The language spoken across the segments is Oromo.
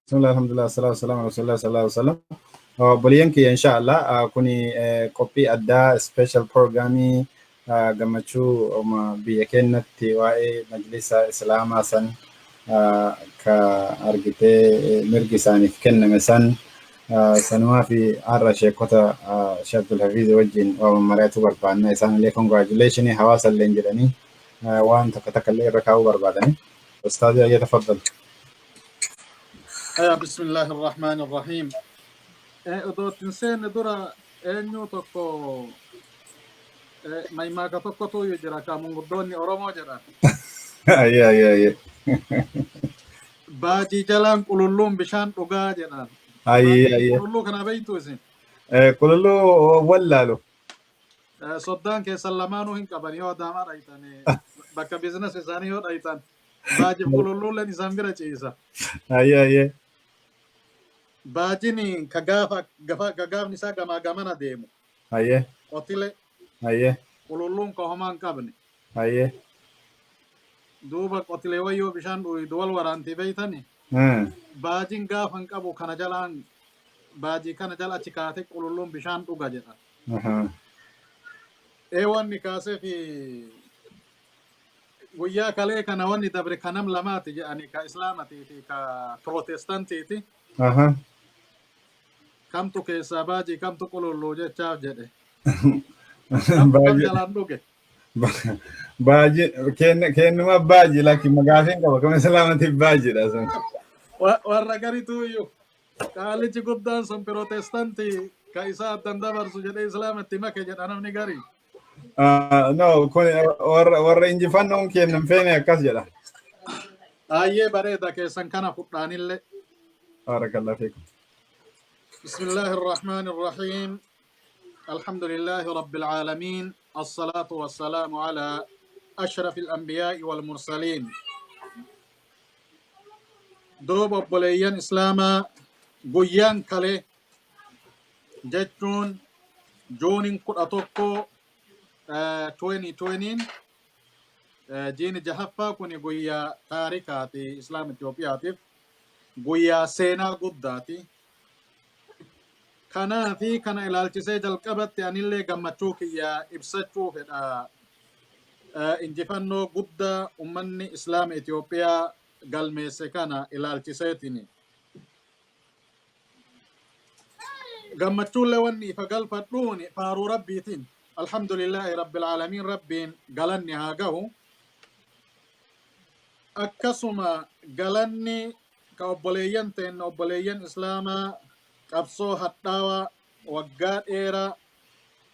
Bismillah, alhamdulillah, salatu wassalamu ala rasulillah sallallahu alaihi wasallam. Obboleeyyan kiyya, insha Allah kuni qophii addaa, special programii gammachuu biyya keenyatti waa'ee majlisa islaamaa san ka argitee mirgi isaaniif kenname san sanumaa fi har'a sheekota Sheekh Abdul Hafiz wajjin waa mari'atu barbaanna. Isaan illee congratulation hawaasa illee jedhanii waan tokko takka illee irra kaa'uu barbaadani. Ustaazii, ayya, tafaddal. بسم الله الرحمن الرحيم. Odoo ittiin seenne dura eenyu tokko maymaaka tokkotu iyyuu jira ka manguddoonni Oromoo jedhan. Ayya, ayya, ayya. Baajii jalaan qululluun bishaan dhugaa jedhan. Ayya, ayya. Qululluu kana beektu isin? Qululluu wallaalu. Soddaan keessan lamaanuu hin qaban. Yoo Adaamaa dhaytan, bakka business isaanii yoo dhaytan, baajiif qululluulleen isaan bira ciisa. Ayya, ayya. Baajin ka gaafa ka gaafni isaa gamaa gamana deemu. Qotile. Qululluun ka homaa hin qabne. Duuba qotilee wayyoo bishaan dhuydu wal waraantii beeytani. Baajin gaafa hin qabu kana jalaan, baajii kana jala achi kaate qululluun bishaan dhuga jedha. Ee, wanni kaasee fi guyyaa kalee kana wanni dabre kanam lamaati jedhani, ka islaamatii fi ka protestaantiiti. Kamtu keessaa baajii, kamtu qululluu jechaaf jedhe. Kamtu kam jalaan dhuge? Baajii kennuma, baajii lakki magaafiin qaba kama islaamatiif baajiidha sun. Warra garitu iyyuu qaalichi guddaan sun protestaantii ka isaa addan dabarsu jedhee islaamatti make jedha namni garii. No, kun warra injifannoon kennan feene akkas jedha. Baay'ee bareeda keessan kana fudhaanillee. Barakallahu fiikum. بسم الله الرحمن الرحيم. الحمد لله رب العالمين، الصلاة والسلام على أشرف الأنبياء والمرسلين. Duuba obboleeyyan islaamaa, guyyaan kale jechuun Juuniin 11 2020, jiini jahaffaa kun guyyaa taarikaati islaam Itoophiyaatiif, guyyaa seenaa guddaati. Kanaafi kana ilaalchisee jalqabatti anillee gammachuu kiyya ibsachuu fedha. Injifannoo guddaa ummanni islaama Itoophiyaa galmeesse kana ilaalchiseetini. Gammachuullee wanni ifa galfadhuun faaruu rabbiitiin. الحمد لله رب العالمين, rabbiin galanni haa gahu. Akkasuma galanni ka obboleeyyan teenna, obboleeyyan islaamaa qabsoo hadhaawaa waggaa dheeraa,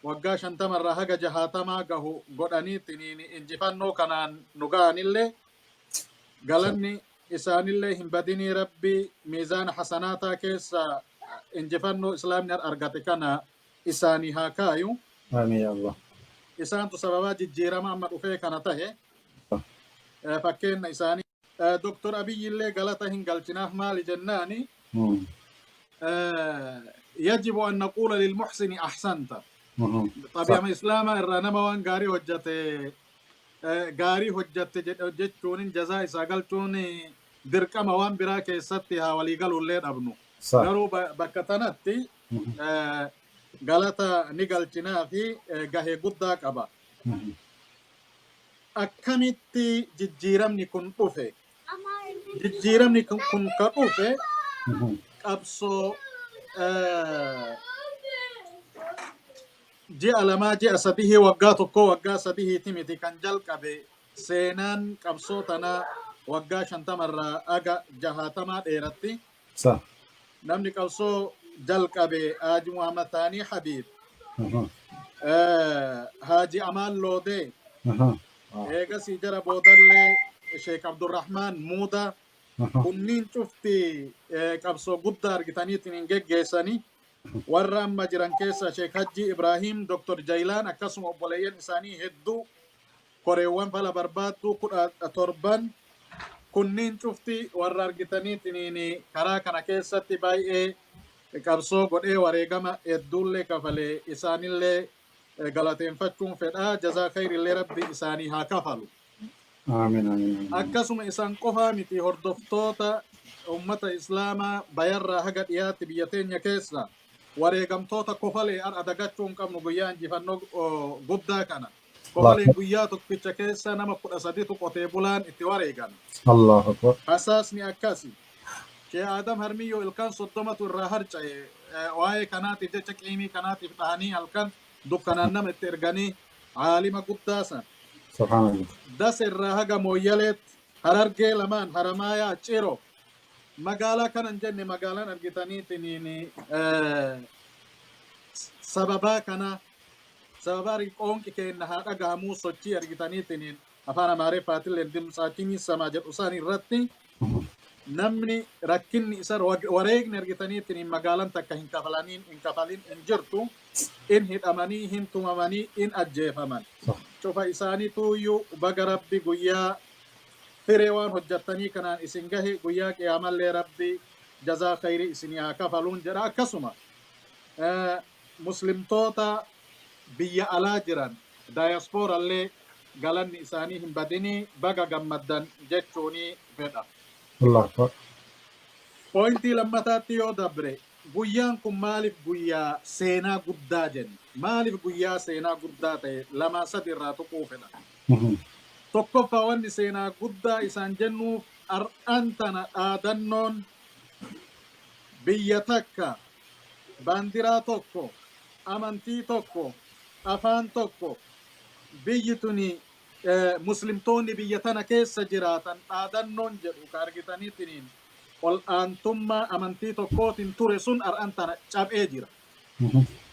waggaa 50rraa haga 60 gahu godhaniitiin injifannoo kanaan nu ga'anillee galanni isaanillee hin badinii, rabbi miizaana hasanaataa keessa injifannoo islaamni argate kana isaanii haa kaayu. Amiin ya Allah. Isaantu sababaa jijjiirama amma dhufee kana tahe. Fakkeenya isaanii Doktor Abiyyi illee galata hin galchinaaf. Maali jennaani, يجب أن نقول للمحسن أحسنت. Xabi'ama islaamaa irraa nama waan gaarii hojjate gaarii hojjatte jechuun jazaa isaa galchuun dirqama. Waan biraa keessatti haa walii galuullee dhabnu. Garuu bakka tanatti galata ni galchinaa fi gahee guddaa qaba. Akkamitti jijjiiramni kun dhufe? Jijjiiramni kun ka dhufe qabsoo ji'a 2, ji'a 3, waggaa 1, waggaa 3ti miti kan jalqabe. Seenaan qabsoo tanaa waggaa 50rraa aga 60 dheeratti. Namni qabsoo jalqabe Haaji Muhammad Taanii Habiib, Haaji Amaan Loodee, eegasii jara boodallee Sheek Abdurrahmaan Muudaa, kunniin cufti qabsoo guddaa argitaniitiin hin geggeessanii. Warra amma jiran keessa Sheek Hajji Ibrahim, Dr. Jailaan, akkasuma obboleeyyan isaanii hedduu, koreewwan fala barbaadduu 17n kunniin cufti warra argitaniitiin karaa kana keessatti baay'ee qabsoo godhee wareegama hedduullee kafalee, isaanillee galateeffachuun fedhaa. Jazaa khayrillee rabbi isaanii haa kafalu. Amiin, amiin, amiin. Akkasuma isaan qofaa miti, hordoftoota ummata Islaamaa bayarraa haga dhiyaatti biyya teenya keessa wareegamtoota Kofalee har'a dagachuu hin qabnu guyyaa injifannoo guddaa kana. Kofaleen guyyaa tokkicha keessa nama 13tu qotee bulaan itti wareegame. Allahu Akbar. Hasaasni akkasi. Shee Adam Harmiyyoo ilkaan 30tu irraa harca'e, waa'ee kanaatiif jecha qiimii kanaatiif dhahanii halkan dukkanaan nama itti erganii aalima guddaa san. Subhanallah. Das irraa haga Mooyyaleetti, Harargee lamaan, Haramaayaa, Ciro, magaalaa kanan jenne magaalaan argitaniitiin sababaa kana sababaa qoonqi keenna haa dhagahamuu sochii argitaniitiin afaan Amaariffaatillee "ድምፃችን ይሰማ" jedhu isaan irratti namni rakkinni isa wareegni argitaniitiin magaalaan takka hin kafalaniin hin kafalin hin jirtu, in hidhamanii, hin tumamanii, in ajjeefaman. Cufa isaaniituyyuu baga Rabbi guyyaa firee waan hojjattanii kanaan isin gahe, guyyaa qiyaamallee Rabbi jazaa khayrii isinii haa kafaluun jedha. Akkasuma muslimtoota biyya alaa jiran, daayasporallee, galanni isaanii hin badinii, baga gammaddan jechuunii fedha. Allahu Akbar. Pointii lammataatti yoo dabre, guyyaan kun maaliif guyyaa seenaa guddaa jenna? Maaliif guyyaa seenaa guddaa ta'e? Lamaa sadi irraa tuquu fedha. Tokkoffaa, wanni seenaa guddaa isaan jennuuf har'aan tana dhaadannoon biyya takka, baandiraa tokko, amantii tokko, afaan tokko, biyyi tuni muslimtoonni biyya tana keessa jiraatan dhaadannoon jedhu ka argitaniitiniin ol aantummaa amantii tokkootiin ture sun har'aan tana caphee jira.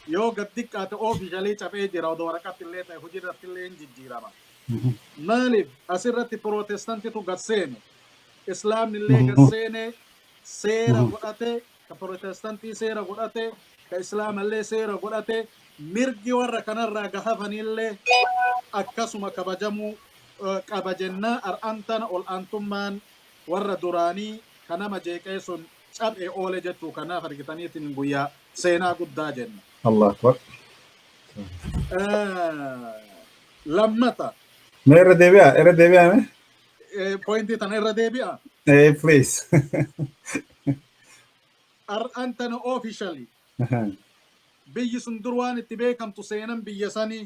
Yoo gad xiqqaate officially caphee jira, odoo waraqatti illee ta'e hojii irratti illee hin jijjiirama. Maaliif? Asirratti Pirootestantitu gad seene. Islaamni illee gad seene, seera godhate, ka Pirootestantii seera godhate, ka Islaamallee seera godhate, mirgi warra kanarraa gahafanillee akkasuma kabajamuu qaba jennaa har'aan tana ol aantummaan warra duraanii ka nama jeeqee sun caphee oole jechuu. Kanaaf argitaniitiin guyyaa seenaa guddaa jenna. Allah Akbar. Lammata. Mee irra deebi'a, irra deebi'a mee? Pointii tana irra deebi'a. Eh, please. Har'aan tana officially biyyi sun dur waan itti beekamtu seenan biyya sanii,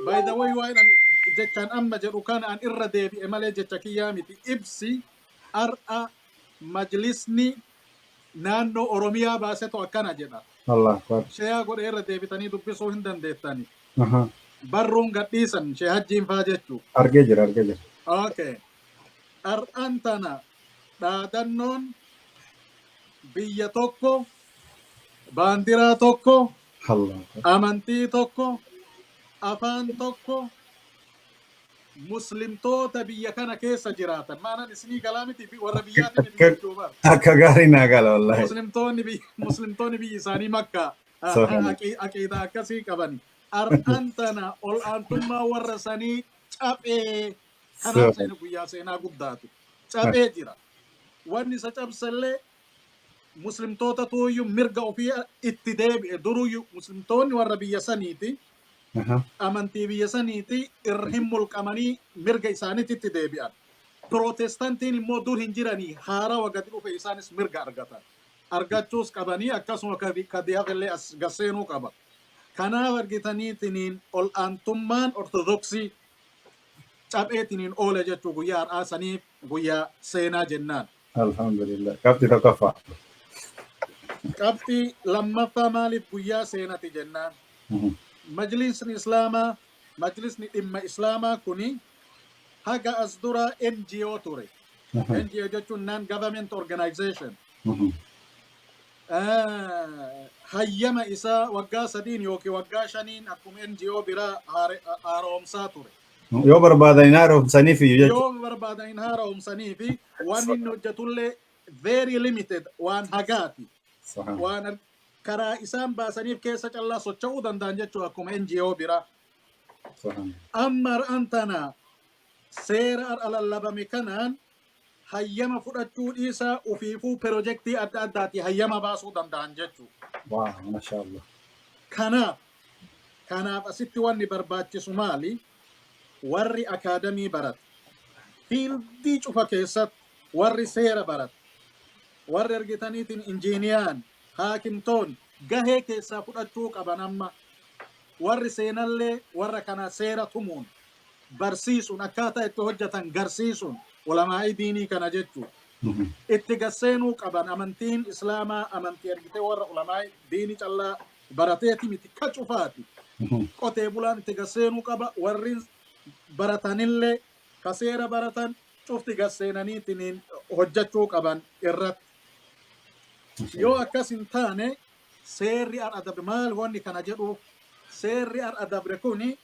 by the way, waan jechaan amma jedhu kana an irra deebi'e malee jecha kiyyaa miti, ibsi har'a majlisni naannoo Oromiyaa baasetu akkana jedha. Allah Akbar. Share godhee irra deebitanii dubbisuu hin dandeettani. Barruun gadhiisan shee hajjiin faa jechuu. Argee jira, argee jira. Okay. Har'aan tana dhaadannoon biyya tokko, baandiraa tokko, Allah Akbar. amantii tokko, afaan tokko, muslimtoota biyya kana keessa jiraatan. Maanan isinii galaa miti, warra biyyaati miti jechuu bara. Akka gaarii naa gala wallahi. Muslimtoonni biyyi isaanii Makkaa Subhanallah. aqiidaa akkasii qabani. Har'aan tana ol aantummaa warra sanii caphee, kanaaf seena guyyaa seenaa guddaati. Caphee jira. Wanni isa cabsellee muslimtoota tuuyyuu mirga ofii itti deebi'e. Duruyyuu muslimtoonni warra biyya saniiti, amantii biyya saniiti irra hin mulqamanii mirga isaaniitti itti deebi'an. Pirootestaantiin immoo dur hin jiranii, haarawa gadi dhufe, isaanis mirga argatan. Argachuus qabanii, akkasuma kadi hafellee as gasseenuu qaba. Kanaaf argitaniitiniin ol aantummaan Ortodoksii capheetiniin oole jechuu, guyyaa har'aa saniif guyyaa seenaa jennaan. Alhamdulillah. Qabxii tokkoffaa. Qabxii lammaffaa, maaliif guyyaa seenati jennaan? Majlisni Islaamaa, majlisni dhimma Islaamaa kuni haga as dura NGO ture. NGO jechuun non government organization. Hayyama isaa waggaa 3n yookiin waggaa 5n akkuma NGO biraa haaromsaa ture. Yoo barbaadan hin haaromsaniif iyyuu jechuudha. Yoo barbaadan hin haaromsanii fi waan inni hojjetullee very limited, waan hagaati. Waan karaa isaan baasaniif keessa callaa socho'uu danda'an jechuudha akkuma NGO biraa. Amma har'aan tana seera har'a lallabame kanaan hayyama fudhachuu dhiisaa, ufiifuu pirojektii adda addaati hayyama baasuu danda'an jechuudha. Waa, masha Allah. Kanaaf asitti wanni barbaachisu maali? Warri akaadamii barate, Field cufa keessatti warri seera barate, warri argitaniitiin injiiniyaan, haakimtoon gahee keessaa fudhachuu qaban amma. Warri seenallee warra kana seera tumuun, barsiisuun, akkaataa itti hojjetan garsiisuun, ulamaa'ii diinii kana jechuudha. Itti gasseenuu qaban. Amantiin Islaamaa amantii argitee warra ulamaa'ii diinii callaa barateeti miti, ka cufaati. Qotee bulaan itti gasseenuu qaba. Warri baratanillee, ka seera baratan cufti gasseenaniitiin hojjechuu qaban irratti. Yoo akkas hin taane, seerri har'a dabre maal wanni kana jedhu, seerri har'a dabre kuni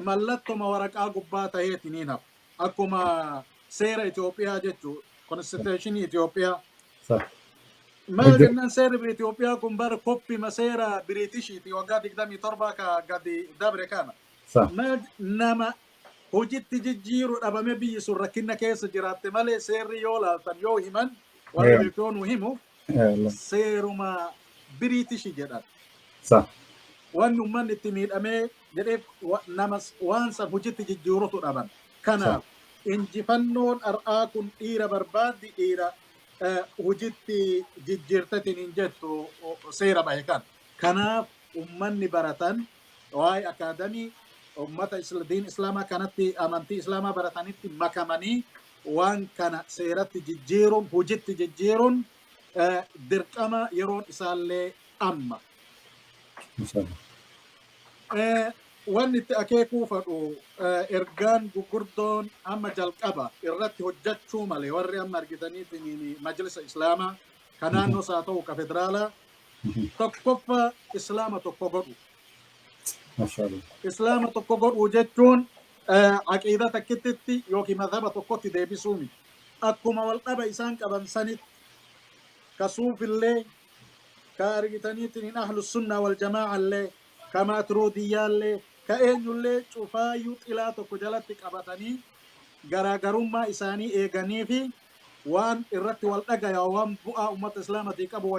mallattoma waraqaa gubbaa ta'eetiin hafa. Akkuma seera Itoophiyaa jechuu, constitution Itoophiyaa. Maal jennaan, seerri Itoophiyaa kun bara koppima seera Biriitishiiti, waggaa 27 ka gadi dabre kana. Maal, nama hojitti jijjiiru dhabame biyyi sun rakkina keessa jiraatte malee, seerri yoo laaltan, yoo himan, warri beekoo nu himu, seeruma Biriitishi jedhan. Wanni uummanni itti miidhamee jedhee nama waan san hojitti jijjiirutu dhaban. Kanaaf injifannoon har'aa kun dhiira barbaaddi, dhiira hojitti jijjiirtetiin hin jettu seera bahe kan. Kanaaf uummanni baratan waa'ee akaadamii ummata diin Islaamaa kanatti, amantii Islaamaa baratanitti makamanii waan kana seeratti jijjiiruun, hojitti jijjiiruun dirqama, yeroon isaallee amma. Wanni itti akeekuu fadhu, ergaan gurguddoon amma jalqaba irratti hojjechuu malee warri amma argitaniitiin Majlisa Islaamaa ka naannoos haa ta'u ka federaalaa, tokkoffaa Islaama tokko godhu. Islaama tokko godhuu jechuun aqiida takkittitti yookiin mazhaba tokkotti deebisuu miti. Akkuma wal dhaba isaan qaban sanitti, ka Suufillee, ka argitaniitiin Ahlu Sunnaa wal Jamaa'allee, ka Maatruudiyyaallee, ka eenyullee cufaayyuu xilaa tokko jalatti qabatanii, garaagarummaa isaanii eeganii fi waan irratti wal dhagaya, waan bu'aa ummata Islaamatii qabu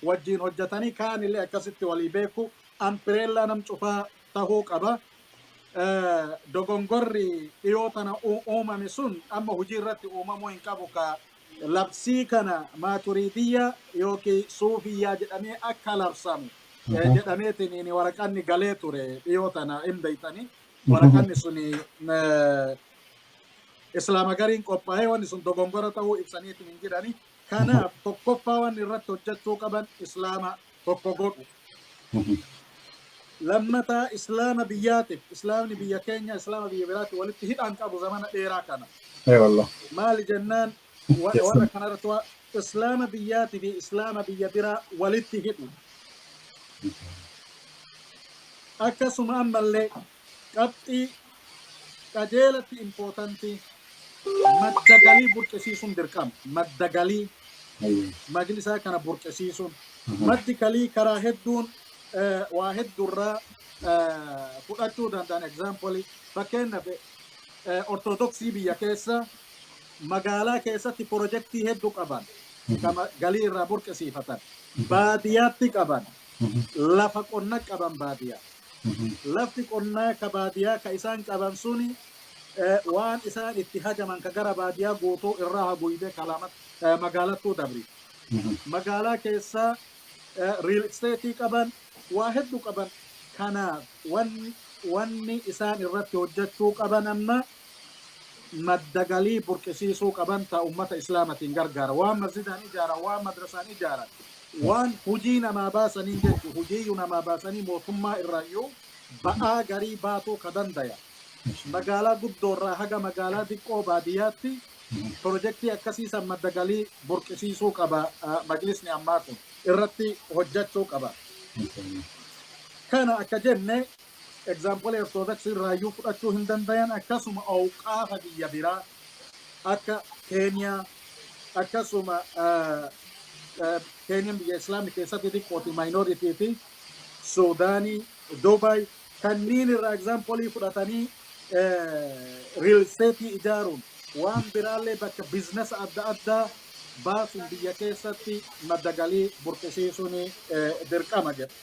wajjiin hojjetanii, kaanillee akkasitti walii beeku, umbrella nam cufaa tahuu qaba. Dogongorri dhiyoo tana uumame sun amma hojii irratti uumamuu hin qabu, ka labsii kana Maaturiidiyyaa yookiin Suufiyyaa jedhamee akka labsamu jedhameetiin waraqanni galee ture dhiyoo tana hin beeytanii. Waraqanni suni Islaama gariin qophaa'ee, wanni sun dogongora ta'uu ibsaniitiin hin jedhani. Kanaaf tokkoffaa wanni irratti hojjechuu qaban Islaama tokko godhu. Lammataa, Islaama biyyaatiif, Islaamni biyya keenya Islaama biyya biraatti walitti hidhaan qabu zamana dheeraa kana. Maali jennaan, warra kanarratti Islaama biyyaatii fi Islaama biyya biraa walitti hidhu. Akkasuma ammallee qabxii qajeelatti important, madda galii burqisiisuun dirqama. Madda galii majlisaa kana burqisiisuun. Maddi galii karaa hedduun, waa hedduurraa fudhachuu danda'an. Example, fakkeenyaaf, Ortodoksii biyya keessa magaalaa keessatti pirojektii hedduu qaban galii irraa burqisiifatan. Baadiyyaatti qaban. Lafa qonna qaban baadiyyaa. Lafti qonnaa ka baadiyyaa ka isaan qaban suni waan isaan itti hajaman ka gara baadiyyaa guutuu irraa haguugee magaalattuu dabri. Magaalaa keessa real estate qaban, waa hedduu qaban. Kanaaf wanni isaan irratti hojjechuu qaban amma madda galii burqisiisuu qaban ta ummata Islaamatiin gargaara. Waan masjidaan ijaaran, waan madrasaan ijaaran, waan hujii namaa baasanii jechu, hujiiyyuu namaa baasanii mootummaa irraayyuu ba'aa garii baatuu ka dandaya. Magaalaa guddoorraa haga magaalaa xiqqoo baadiyyaatti pirojektii akkasiisan madda galii burqisiisuu qaba, majlisni ammaa kun irratti hojjechuu qaba. Kana akka jenne, example Ortodoksii irraayyuu fudhachuu hin dandayan. Akkasuma awqaafa biyya biraa akka Keeniyaa, akkasuma Keeniyaan biyya Islaamni keessatti xiqqooti, minority fi Suudaanii, Dubaay, kanneen irraa example fudhatanii real estate ijaaruun, waan biraallee bakka business adda addaa baasuun biyya keessatti madda galii burqisiisuun dirqama jedha.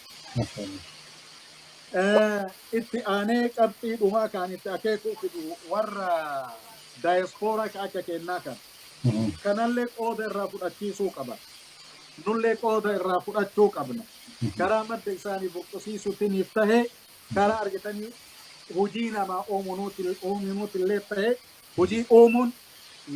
Itti aanee qabxii dhumaa kan itti akeekuu fidu warra Daayaspooraa akka kennaa kana. Kanallee qooda irraa fudhachiisuu qaba. Nullee qooda irraa fudhachuu qabna. Karaa madda isaanii buqqisiisuutiniif tahee, karaa argatanii hojii namaa uumuutillee tahee, hojii uumuun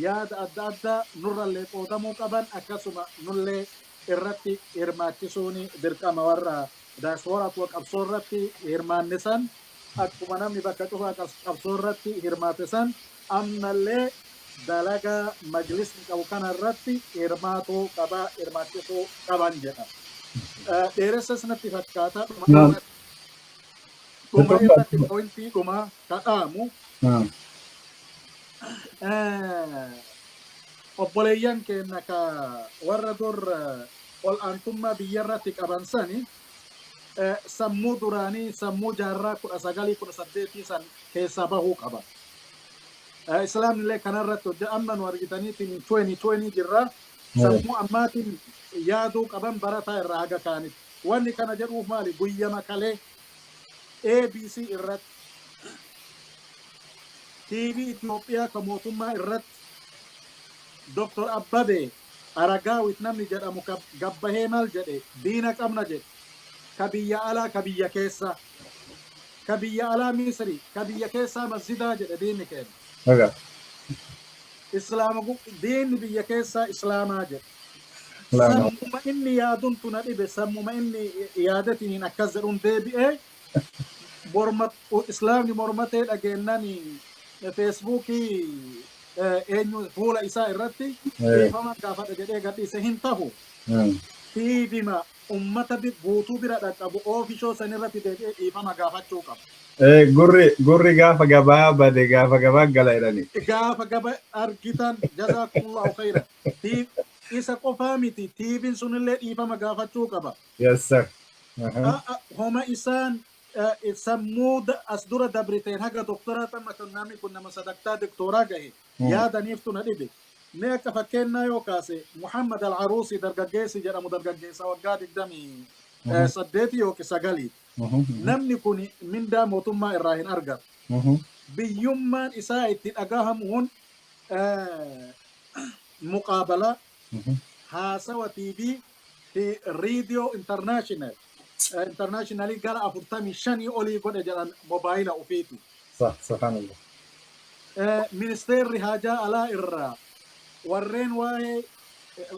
yaada adda addaa nurrallee qoodamuu qaban, akkasuma nullee irratti hirmaachisuun dirqama warra daayaspooraa qabsoo irratti hirmaanne san. Akkuma namni bakka cufaa qabsoo irratti hirmaate san, ammallee dalagaa majlisni qabu kana irratti hirmaatuu qaba, hirmaachisuu qaban jedha. Dheeressas natti fakkaata. Dhuma irratti pointii dhumaa kadhaamu, obboleeyyan keenya ka warra dur ol aantummaa biyya irratti qaban sani sammuu duraanii, sammuu jaarraa 19, 18 san keessaa bahuu qaba. Islaamni illee kanarratti hojja amma nu argitaniitiin 2020 jirra. Sammuu ammaatiin yaaduu qaban barataa irraa haga kaanitti. Wanni kana jedhuuf maali? Guyyama kalee ABC irratti, TV Itoophiyaa ka mootummaa irratti, Dr. Abbabee Aragaawit namni jedhamu gabbahee maal jedhe? Diina qabna jedhe. Ka biyya alaa, ka biyya keessaa. Ka biyya alaa Misri, ka biyya keessaa masjidaa jedhe diinni keenya. Islaama, diinni biyya keessaa islaamaa jedhe. Sammuma inni yaaduntu na dhibe, sammuma inni yaadatiin akkas jedhuun deebi'ee morma islaamni mormatee dhageennan Feesbuukii eenyu fuula isaa irratti dhiifama gaafadha jedhee gadhiise hin tahu. Tiivima ummata guutuu bira dhaqqabu oofishoo san irratti deebi'ee dhiifama gaafachuu qaba. Gurri gaafa gabaa bade gaafa gabaa gala jedhani. Gaafa gaba argitan, jazaakumullahu khayran. Isa qofaa miti, tiiviin sunillee dhiifama gaafachuu qaba. Yes sir. Homa isaan sammuu as dura dabriteen haga doktoraa tamma kan namni kun nama sadarkaa doktoraa gahe yaadaniiftu na dhibe. Mee akka fakkeennaa yoo kaase, Muhammad Al-Aruusi dargaggeessi jedhamu, dargaggeessa waggaa 28 yookiin 9. Namni kun mindaa mootummaa irraa hin argatu. Biyyummaan isaa itti dhagahamuun muqaabalaa, haasawa TV fi riidiyoo internationalii gara 45 olii godhe jedhan mobaayila ofiiti. Subhanallah. Ministeerri haajaa alaa irraa warreen waa'ee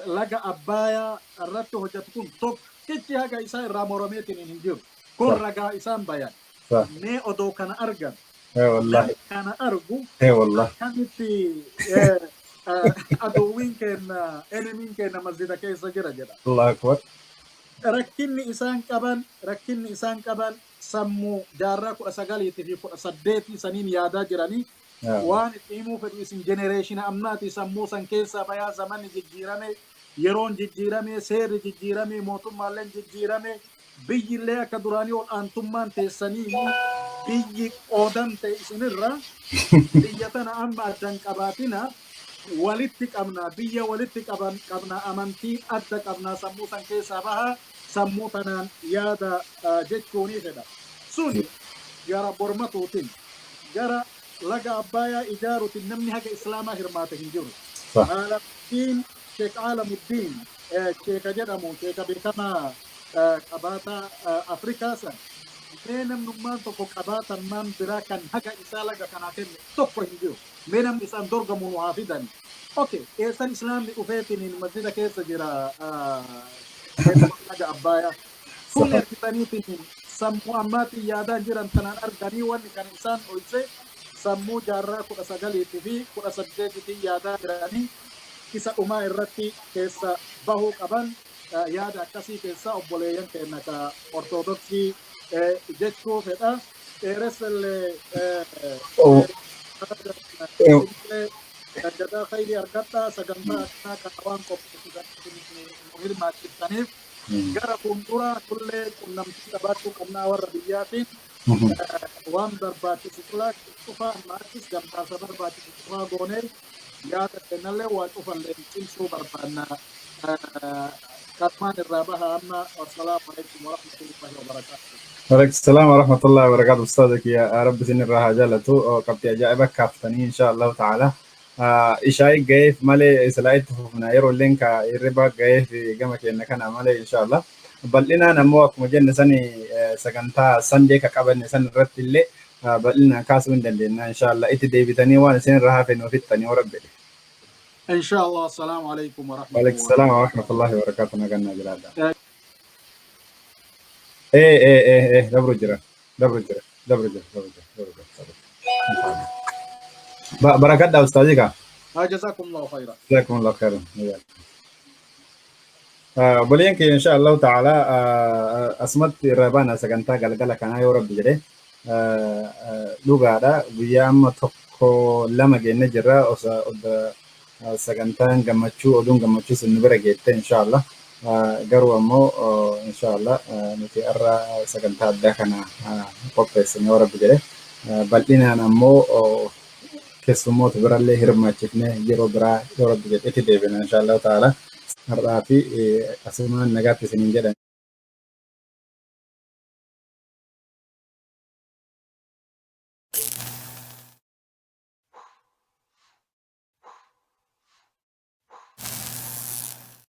laga Abbaayaa irratti hojjetu kun tokkichi haga isaa irraa moromeetiin hin jiru. Kun ragaa isaan bayan. Mee odoo kana argan, kana argu, akkamitti aduwwiin keenya, enemiin keenya masjida keessa jira jedha. Allahu akbar. Rakkinni isaan qaban sammuu jaarraa 19tii fi 18 saniin yaadaa jiranii. Waan itti himuu fedhu, isin generationa ammaati, sammuu san keessaa bayaa. Zamanni jijjiirame, yeroon jijjiirame, seerri jijjiirame, mootummaalleen jijjiirame, biyyillee akka duraanii ol aantummaan teessanii biyyi qoodamte isinirra. Biyya tana amma addan qabaatina, walitti qabna, biyya walitti qabna, amantii adda qabna, sammuu san keessaa baha, sammuu tanaan yaada jechuunii fedha. Suni gara bormatuutiin, gara laga Abbaayaa ijaaruutiin namni haga islaamaa hirmaate hin jiru. Aalamuddiin, Sheek Aalamuddiin sheeka jedhamu, sheeka beekamaa qabaata Afrikaa san, mee namnummaan tokko qabaatammaan biraa kan haga isaa laga kanaa kenne tokko hin jiru. Mee namni isaan dorgamu nu haa fidani. Okay, eessan islaamni dhufeetiin masjida keessa jira laga Abbaayaa? Kun ergitaniitiin sammuu ammaatiin yaadaan jiran tanaan arganii, wanni kana isaan dhoyse sammuu jaarraa 19tii fi 18tiin yaadaa jiranii isa dhumaa irratti keessa bahuu qaban, yaada akkasii keessa obboleeyyan keenya ka ortodoksii jechuu fedha. Dheeressallee jazaa khayrii argadhaa, sagantaa akkanaa kana waan qopheessitan nu hirmaachiftaniif. Gara fuulduraa tullee qunnamtii qabaachuu qabnaa warra biyyaatiin, waan barbaachisu cufaa ammaattis gargaarsa barbaachisu cufaa goonee yaada kennallee waa cufallee cimsuu barbaanna. Kanumaan irraa baha amma. Wassalaamu alaikum warahmatullahi wabarakaatuh. وعليكم السلام ورحمة الله وبركاته. أستاذك يا رب سن الراحة جالته قبتي أجائبك كافتني إن شاء الله تعالى. Ishaa'ii ga'eef malee silaa itti fufna, yeroo illeen ka hirriba ga'eef gama keenya kana malee, inshallah. Bal'inaan ammoo akkuma jenne sani sagantaa Sandee ka qabanne san irratti illee bal'inaan kaasuu hin dandeenya, inshallah. Itti deebitanii waan isin irra hafe nuuf fixxanii yoo Rabbi jedhe. إن شاء الله. السلام عليكم ورحمة وعليكم الله. السلام ورحمة الله وبركاته. Nagaan jiraadha. Eh eh eh eh dabru jira, dabru jira, dabru jira, dabru jira, dabru jira, dabru jira. Barakadha ustaazii ka. جزاكم الله خيرا. جزاكم الله خيرا. Obboleeyyan keenya, insha Allahu ta'ala asumatti irra baana sagantaa galgala kanaa yoo Rabbi jedhe. Dhugaadha, guyyaa amma tokko lama geenne jirra sagantaan gammachuu, oduun gammachuu sun nu bira geette, insha Allah. Garuu ammoo insha Allah nuti har'a sagantaa addaa kana qopheessine yoo Rabbi jedhe, bal'inaan ammoo keessummoota birallee hirmaachifne yeroo biraa yoo Rabbi jedhe itti deebina, insha Allahu ta'ala. Har'aa fi asumaan nagaatti isiniin jedhan.